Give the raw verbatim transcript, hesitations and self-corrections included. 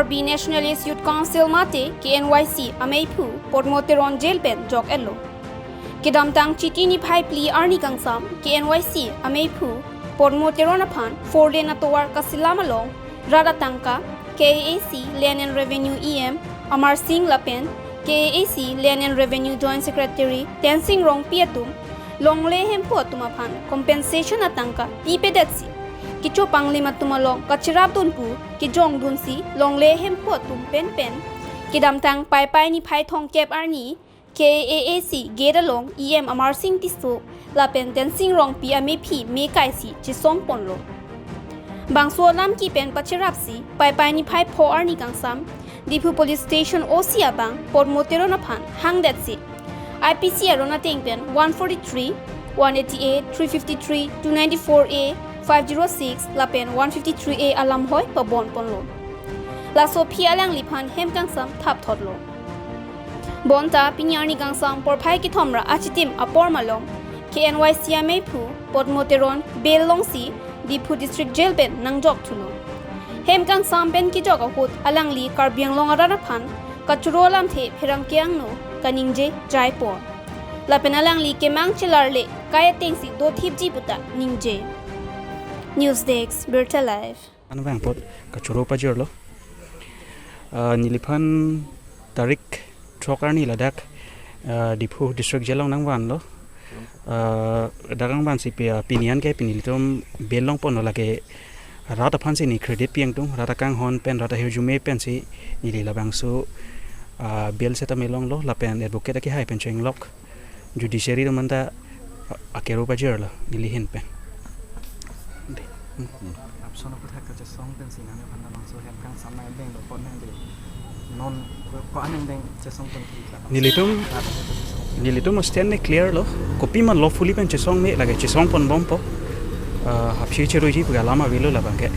Bi Nationalist Youth Council mate K N Y C ameiphu Podmo Teron jail pen jok-etlo. Kedamtang Chiti niphai phli arni kangsam K N Y C ameiphu Podmo Teron aphan four lane atovar kasilam along rat atangka K A A C Land and Revenue E M Amar Singh lapen K A A C Land and Revenue Joint Secretary Tensing Rongpi atum longle hemphu atum aphan compensation atangka pipedetsi kecho panglim atum along kacherapdun pu kejongdunsi longle hemphu atum penpen kedamtang Paipai niphai thomkep arni K A A C gate along E M Amar Singh Tisso lapen Tensing Rongpi amephi mekaisi chesongponlo. Bangso alam kepen pacherapsi Paipai niphai pho arni kangsam Diphu Police Station O C abang Podmo Teron aphan hangdetsi I P C aron ateng pen one forty-three, one eighty-eight, three fifty-three, two ninety-four A, five zero six lapen one fifty-three A alam hoi pabonponlo. Laso aphi alangliphan hem kangsam thapthotlo. Bonta pini arni kangsam porphai kethom ra achitim apor malom K N Y C ameiphu Podmo Teron bail longsi Diphu District Jail pen nangjok thulo. Hem kangsam pen kejok ahut alangli Karbi Anglong arat aphan kachoro alamthe pherangke angno kaningje jaipon. Lapen alangli kemang chelarle kai atengsi dothipji puta ningje. News Desk, Birta Live. Anvang apot kachoro pajirlo. Ah, neliphan tarik throk arni ladak, ah, Diphu District Jail along nangvanlo. Ah, dak nangvansi pi, ah, pini an ke pini nelitum bail longponlo, lake rat aphansi ne credit pi-ingtung, rat akanghon pen rat ahirjume pensi neli labangso, ah, bail setame longlo lapen advocate akehai pen chenglok judiciary atum anta akero pajirlo neli ahin pen. Dei. Hmm. Apson aputhak kachesong pensi nangphan labangso hem kangsam nangdenglo apot nangdei. Non ko, ko-an nangdeng chesongpon thik la. Nelitum, nelitum stand ne clear lo. Kopima lawfully pen chesong me lake chesongponbompo. Ah, hapsi cheruiji pu alam avelo labang ke.